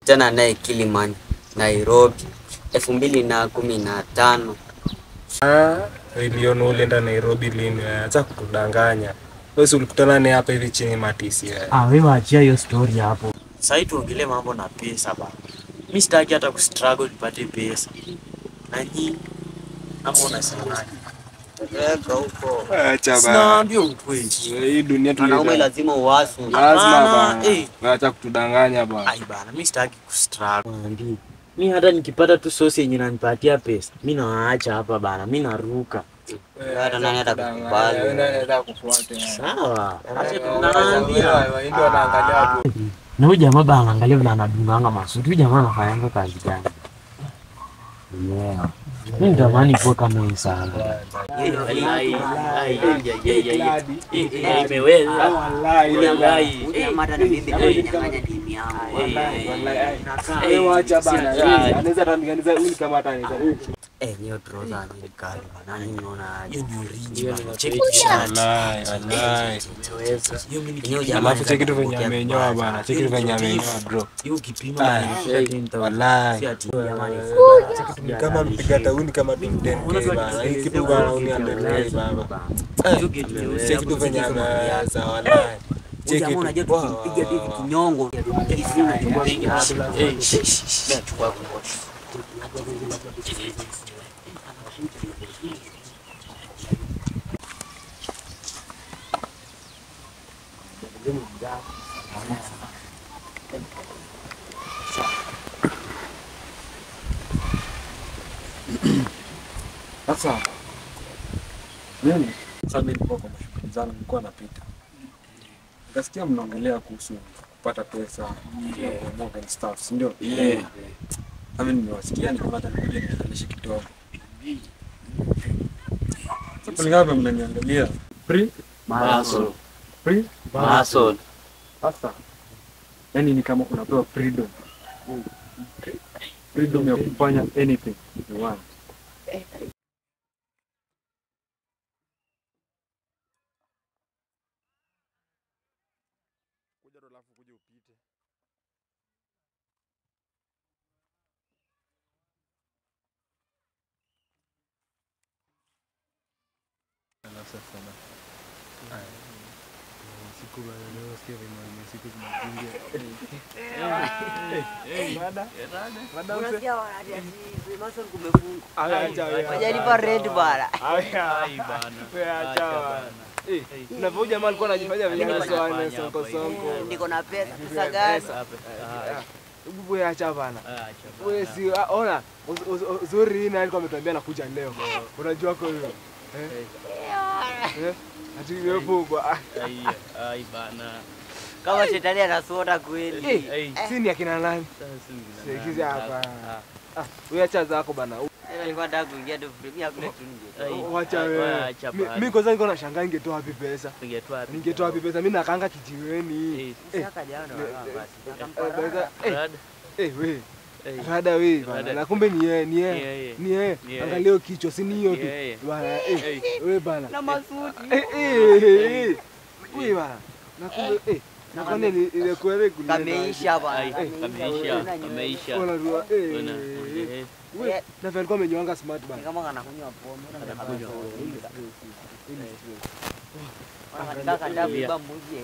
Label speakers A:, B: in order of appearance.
A: Tena naye Kilimani, Nairobi 2015.
B: Niliona ulienda Nairobi lini? Acha kutudanganya. Wewe ulikutana naye hapa hivi chini matisi.
C: Wewe achia hiyo story hapo.
D: Sasa tuongelee mambo na pesa bana. Mimi sitaki hata kustruggle nipate pesa. Na nyinyi ama unasemaje?
A: Weka huko.
B: Acha bana.
D: Sinaambia ukweli.
B: Hii dunia
A: Mwanaume lazima uwasu.
B: Lazima bana. Acha kutudanganya bana.
D: Ai bana, mimi sitaki kustruggle. Mwambie. Mimi hata nikipata tu source yenye inanipatia pesa, mimi naacha hapa bana, mimi naruka.
A: Hata nani atakukubali?
B: Wewe nani atakufuata?
D: Sawa. Acha tunaambia.
B: Wewe ndio anaangalia hapo.
C: Na huyu jamaa bana anaangalia vile anadunganga masuti. Huyu jamaa anafanyanga kazi gani? Yeah. Mimi natamani kuwa kama yeye sana.
A: Hiyo trouser ni kali bana. Nani unaona aje?
D: Hiyo ni original. Check it shirt.
B: Wallahi.
D: Hiyo mimi ni
B: Alafu check it venye amenyoa bana. Check it venye amenyoa bro.
D: Hiyo ukipima na
B: wallahi. Kama mpiga tauni kama 10k bana. Hii kitu bana ni 100k baba. Check it venye ameanza wallahi.
A: Check it. Unajua tukipiga hivi kinyongo. Hivi unachukua nachukua.
E: Sasa mimi sasa nilikuwa kwa mashughuli zangu, nilikuwa napita. Nikasikia mnaongelea kuhusu kupata pesa, kuomoka and stuff, si ndio? Yeah. Mimi nimewasikia nikaona hata nikuje niangalishe kidogo. Sasa kulingana na mnaniangalia, free
D: muscle.
E: Free
D: muscle.
E: Sasa yani ni kama unapewa freedom. Freedom ya kufanya anything you want.
A: Wajalipa rent bana.
B: Na huyu jamaa alikuwa anajifanya vile sonko sonko.
A: Niko na pesa, pesa gani?
B: Wewe acha bana. Wewe si ona uzuri ni alikuwa ametuambia anakuja leo. Unajua kwa hiyo. Eh? Ati imefungwa.
D: Ai bana.
A: Kama shetani anasota kweli.
B: Si ni akina nani? Sikiza hapa. Wewe acha zako bana.
A: Nilikuwa nataka kuingia tu free, hakuna kitu nje.
B: Wacha wewe. Mimi kwanza niko nashangaa ningetoa wapi pesa? Ningetoa wapi pesa? Mimi nakaanga kijiweni.
A: Sasa jana basi.
B: Wewe. Rada wewe bana. Na kumbe ni yeye, ni yeye. Ni yeye. Angalia kichwa si ni hiyo tu. Bana wewe bana.
A: Na masuti.
B: Wewe bana. Na kumbe na kwani ile kweli kulia.
A: Kameisha bana.
D: Kameisha.
B: Unajua wewe na vile alikuwa amenyoanga smart bana.
A: Ni kama anakunywa pombe na anakunywa. Anataka ndabu mbuzi.